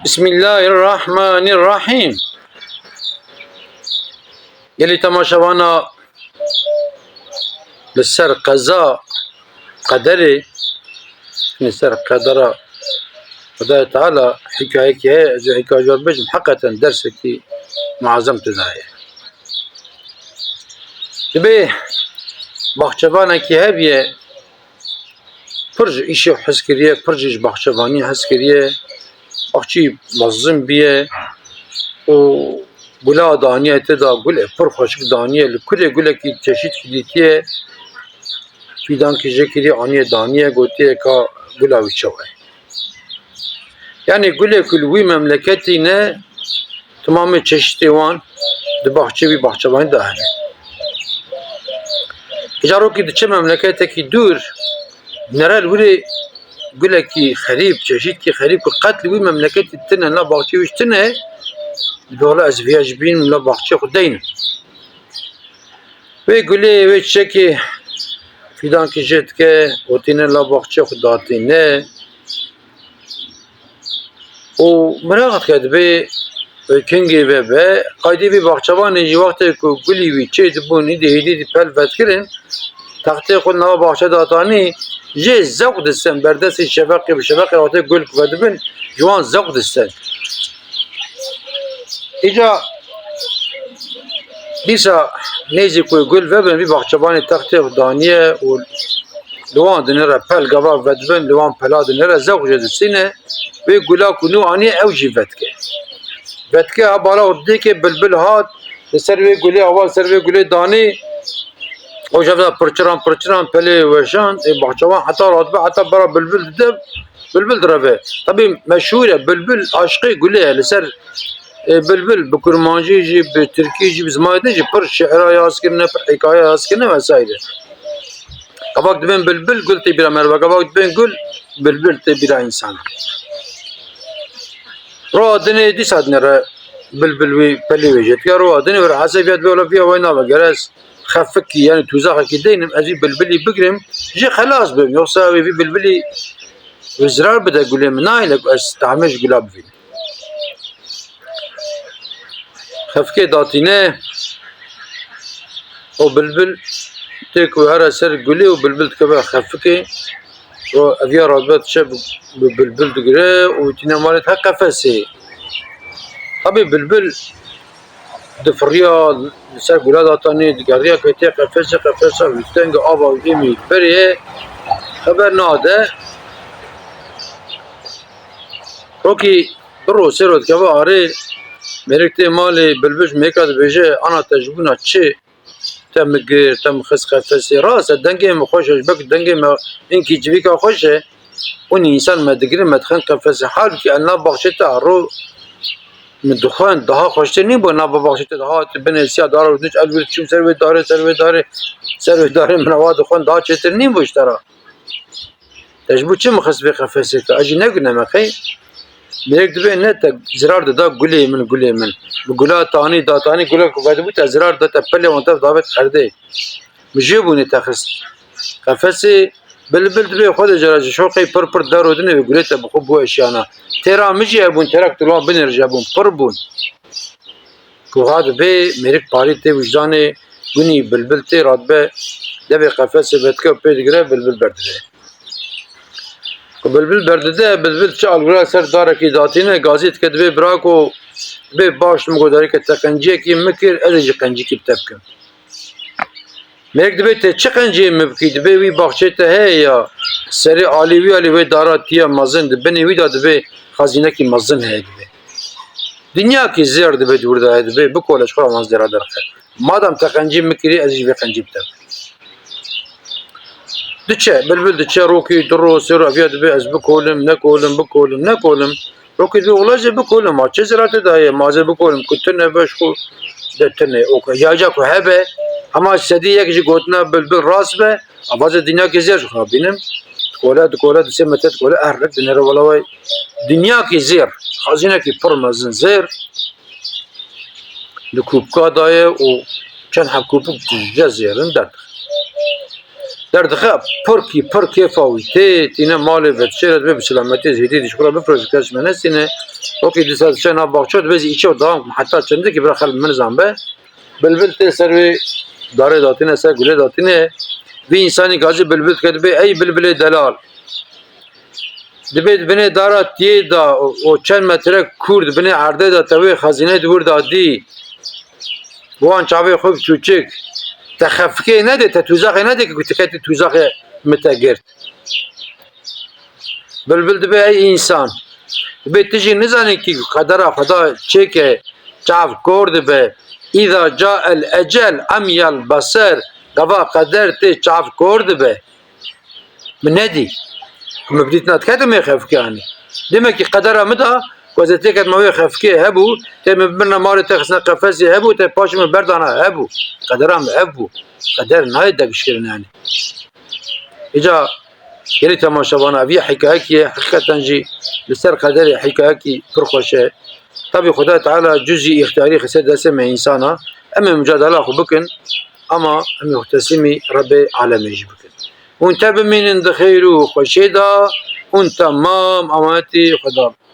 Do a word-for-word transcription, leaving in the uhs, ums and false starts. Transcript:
Bismillahirrahmanirrahîm. Gelî temaşevana li ser qeza qederê, li ser qedera Xwedayê Teala hikayekî heye, ez ê hikaye ji we bêjim, heqeten dersekî muezem tê de heye. Dibê baxçevanekî hebiye, pir ji îşê hez kiriye, pir jî ji baxçevanî hez kiriye. Baxçî mezin biye û gula daniye tê de, gulê pir xweşik daniye. Li kurê gulekî çeşît dîtiye, fîdankî jê kiriye, aniye daniye, gotiye ka gula wî çawa ye. Yanî gulê ku li wî memleketî ne, timamê çeşitê wan di baxçê wî baxçevanî de hene. Îca rokî diçe memleketekî dûr, nere li wirê gulekî xerîb, çeşîtkî xerîb ku qet li wî memleketî tine, na baxçê wî tine, dibe wela ez viya jî bînim, la baxçê xwe deynim. Wê gulê, wê çiçekê fîdankî jê dike, gotîne la baxçê xwe datîne. Û miraq dike dibê, e, kengê vebe. Qaydê vî baxçevanê jî wextê ku gulî wî çê dibûn, îdî hêdî dî pel vedkirin, textê xwe nava baxçe datanî, jê zewq disten, berdestî şeveqê bi şeveqê wextê gul ku vedibin, ji wan zewq disten. Îca dîsa nêzî ku gul vebin, vî baxçevanê textê xwe daniye û li wan dinêre pel gava vedibin, li wan pela dinêre zewq jê distîne. Wê gula ku nû aniye ew jî vedike. Vedike ha bala û dêkê bilbil hat, li ser wê gulê ava, li ser wê gulê danî. Û ji hev de pirçiran pirçiran pelê weşan, ê baxçevan heta radibe, heta bera bilbil dide, bilbil direve. Tabî meşhûr e, bilbil aşiqê gulê ye. Li ser, e, bilbil bi kurmancî jî, bi tirkî jî, bi zimanê din jî pir şi'ra yaz kirine, pir hîkaye yaz kirine vesaire. Gavak dibên bilbil, gul tê bîra merva, gavak dibên gul, bilbil tê bîra însan. Roha dinê dîsa dinêre bilbil wî pelê wê jê dike. Roha dinê were hesê viya dibe, wela viya wê nabe, gere ez xefikî, yanî tûzaxekî deynim, ez vî bilbilî bigrim, jê xelas bim. Yoksa wê vî bilbilî wê zirar bide gulê min, nayê ku ez tehmê ji gula bivînim. Xefikê datîne û bilbil tê ku here ser gulê û bilbil dikeve xefikê. Û ev ya radibe diçe bi, bi bilbil digire û tîne malê dihe qefesê. Tabî bilbil difiriya, li ser gula datanê, digeriya ketiye qefesê, qefesa wî teng e, ava wî êmî berê ye, xeber nade. Rokî bi ro sê ro dikeve arê, mêrik tê malê, bilbil ji mêrika dibêje, ana te ji bona çi te min girt, te min xist qefesê. Rast e, dengê min xweş e, ji ber ku dengê me hinkî civîka xweş e, hûn însan me digirin, me dixin qefesê. Halbûkî ez nav baxçê te ero min dixwend, daha xweştir nîbû, nav baxçê te daha tu binê siya dara û diç el wir çûm ser wê darê, ser wê darê, ser wê darê min ava dixwend, daha çêtir nîbû ji te re. Te ji bo çi min xist vê qefesê ke? Ez jî negune me qey. Mêrik dibê ne te zirar dida gulê min, gulê min. Bi gula tanî, datanî gulek vedibû te zirar da, te pelê wan tev davêt erdê. Min jê bûnê te xist qefesê. Bilbil dibê xwe de cara ji şoqê pir pir der û dinê wê gulê te bi xwe bû eşiyana. Têra min jî hebûn, têra ku tu li wan binêr jî hebûn, pir bûn. Ku ha dibê mêrik parî tê wijdanê gunî bilbil tê radibe devê qefesê vedike û pê digire bilbil berdide. Ku bilbil berdide, bilbil çi algura ser darekî datîne, gazî dike dibê birako bê baş min godarî ke te qenciyekî min kir, ez ê jî qencîkî bi te bikim. Mêrik dibê te çi qenciyê min bikî, dibê wî baxçê te heye ya, serê alî wî alî wê dara tiya mezin, di binê wî de dibê xezînekî mezin heye dibê. Dinyakî zêr dibê di wir de heye dibê, bikole ji xwe re wan zêra derxe. Madem te qencî min kirî, ez jî vê qencî bi te bikim. Diçe, bilbil diçe, rokî, du ro, sê ro, eviya dibê ez bikolim, nekolim, bikolim, nekolim. Rokî dibê wela ez ê bikolim, ma çi zira te daye, ma ez ê bikolim, ku tune be ji xwe de tune. Ok, ya ca ku hebe, hema sedî yek jî gotina bilbil rast be, a vaze dinyakê zêr ji xwe bînim. Dikole, dikole, du sê metre dikole, erlik dinêre wela wey. Dinyakê zêr, xezînekî pir mezin zêr. Di kûpka de ye û çend heb kûpik tije zêrin derdixe. Derdixe pirkî pir kêfa wî tê, tîne malê ve dişêre dibe bi selametiyê zêdî dişkura bifroşî kes ji me nestîne. Wekî dîsa diçe nav baxçe dibe zî îçe û dewam heta çendikî bira xelk min zanbe. Bilbil tê ser wê darê datîne, ser gulê datîne. Vî însanî gazî bilbil dike dibê ey bilbilê delal. Dibê di binê dara tiyê de û çend metre kûr di binê erdê de te wê xezînê di wir de dî. Wan çavê xwe bi çûçik. Te xefikê nedê, te tûzaxê nedê ku te ketî tûzaxê min te girt. Bilbil dibê ey însan. Dibê tu jî nizanî kî qedera Xweda çêke çav kor dibe. Îza ca el ecel emyel beser. Gava qeder tê çav kor dibe. Min nedî. Min bidît na diketim ê xefikê anî. Demekî qedera min da, ku ez ê têketime wê xefikê hebû, tê min birna malê te xistine qefesê hebû, tê paşê min berdana hebû. Qedera min ev bû. Qeder nayê degişkirin anî. Îca gelî temaşevana, ev yê hikayekî ye, heqîqeten jî li ser qederê hikayekî pir xweş e. Tabî Xuda Teala cuzî îxtiyarî xise destê me însana, em ê mucadela xwe bikin, ama em ê xwe teslîmî Rebbê alemê jî bikin. Hûn te bimînin di xêr û xweşê de, hûn temam emanetî Xuda bin.